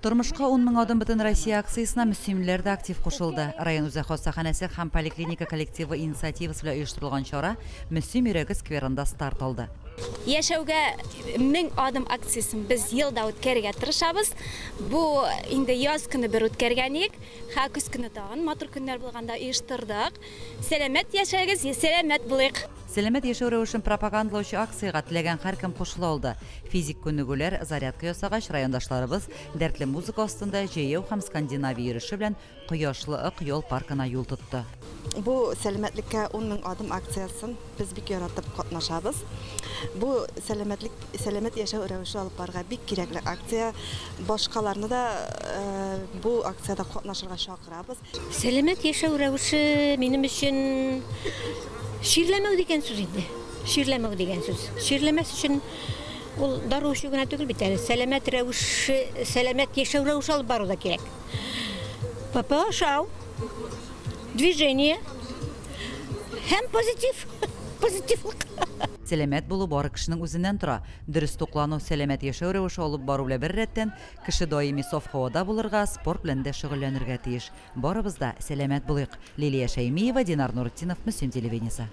Тормышка 10 мең адым бөтенроссия акциясенә мөслимлеләр дә актив кушылды. Район үзәк хастаханәсе һәм поликлиника коллективы инициативасы белән оештырылган чара Мөслим йөрәге скверында старт алды. Яшәүгә 1000 адым акциясен без ел да үткәрергә тырышабыз. Бу инде яз көне бер үткәргән идек. Һә көз көне тагын матур көннәр булганда оештырдык. Сәламәт яшәгез, сәламәт булыйк! Сәламәт яшәү рәвешен пропагандалаучы акциягә теләгән һәркем кушыла алды. Физик күнегүләр, зарядка ясагач, райондашларыбыз дәртле музыка астында җәяү һәм скандинавия йөреше белән Кояшлы Ык ял паркына юл тотты. Бу Сәламәтлеккә 10 мең адым акциясен без бик яратып катнашабыз. Бу сәламәтлек, сәламәт яшәү рәвеше алып барырга бик кирәкле акция. Башкаларны да бу акциядә катнашырга чакырабыз. Сәламәт яшәү рәвеше минем өчен чирләмәү дигән сүз инде. Чирләмәү дигән сүз. Чирләмәс өчен ул дару эчү генә түгел бит әле. Сәламәт рәвеше, сәламәт яшәү рәвеше алып бару да кирәк. ПП ашау, движение һәм позитив, позитивлык. Сәламәт булу бары кешенең үзеннән тора. Дөрес туклану, сәламәт яшәү рәвеше алып бару белән беррәттән, Кеше даими саф һавада булырга, спорт белән дә шөгыльләнергә тиеш. Барыбыз да сәламәт булыйк! Лилия Шәймиева, Динар Нуретдинов, Мөслим телевидениесе.